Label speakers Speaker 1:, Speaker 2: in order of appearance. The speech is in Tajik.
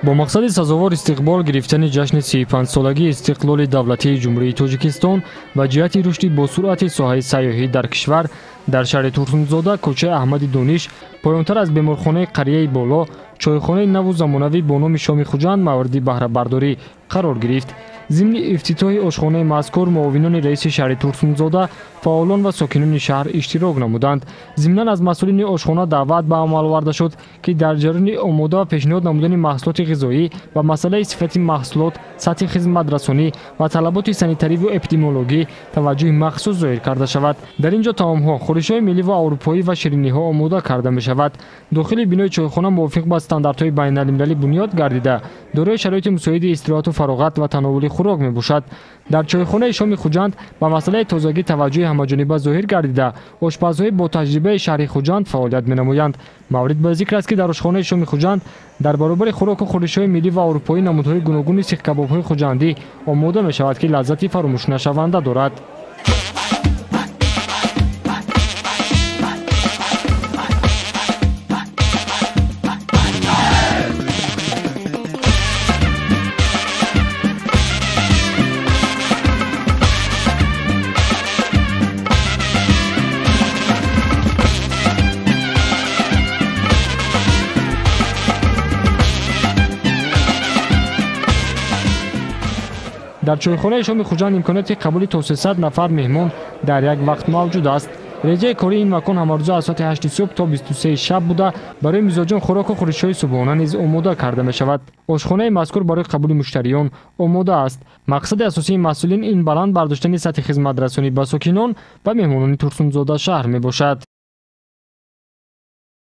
Speaker 1: Бо мақсади сазовор истиқбол гирифтани ҷашни 35-солагии истиқлоли давлатии Ҷумҳурии Тоҷикистон ва ҷиҳати рушди босуръати соҳаи сайёҳӣ дар кишвар, дар шаҳри Турсунзода, кӯчаи Аҳмади Дониш, поёнтар аз беморхонаи қарияи Боло, чойхонаи наву замонавӣ бо номи Шоми Хуҷанд мавриди баҳрабардорӣ қарор гирифт. Зимни ифтитоҳи ошхонаи мазкур муовинони раиси шаҳри Турсунзода, фаъолон ва сокинони шаҳр иштирок намуданд. Зимнан аз масъулини ошхона даъват ба амал оварда шуд, ки дар ҷараёни омода ва пешниҳод намудани маҳсулоти ғизоӣ ва масъалаи сифати маҳсулот, сатҳи хизматрасонӣ ва талаботи санитариву эпидемиологӣ таваҷҷӯҳи махсус зоҳир карда шавад. Дар ин ҷо таомҳо, хӯришҳои миллӣ ва аврупоӣ ва шириниҳо омода карда мешавад. Дохили бинои чойхона мувофиқ ба стандартҳои байналмилалӣ бунёд гардида, дорои шароити мусоиди истироҳату фароғат ва тановули хӯрок мебошад. Дар чойхонаи Шоми Хуҷанд ба масъалаи тозагӣ таваҷҷӯҳи ҳамаҷониба зоҳир гардида, ошпазҳои бо таҷрибаи шаҳри Хуҷанд фаъолият менамоянд. Маврид ба зикр аст, ки дар ошхонаи Шоми Хуҷанд дар баробари хӯроку хӯришҳои миллӣ ва аврупоӣ намудҳои гуногуни сихкабобҳои хуҷандӣ омода мешавад, ки лаззати фаромӯшнашаванда дорад. Дар чойхонаи Шоми Хуҷанд имконияти қабули то 300 нафар меҳмон дар як вақт мавҷуд аст. Реҷаи кории ин макон ҳамарӯза аз соати 8 субҳ то 23 шаб буда, барои мизоҷон хӯроку хӯришҳои субҳона низ омода карда мешавад. Ошхонаи мазкур барои қабули муштариён омода аст. Мақсади асосии масъулин ин баланд бардоштани сатҳи хизматрасонӣ ба сокинон ва меҳмонони Турсунзода шаҳр мебошад.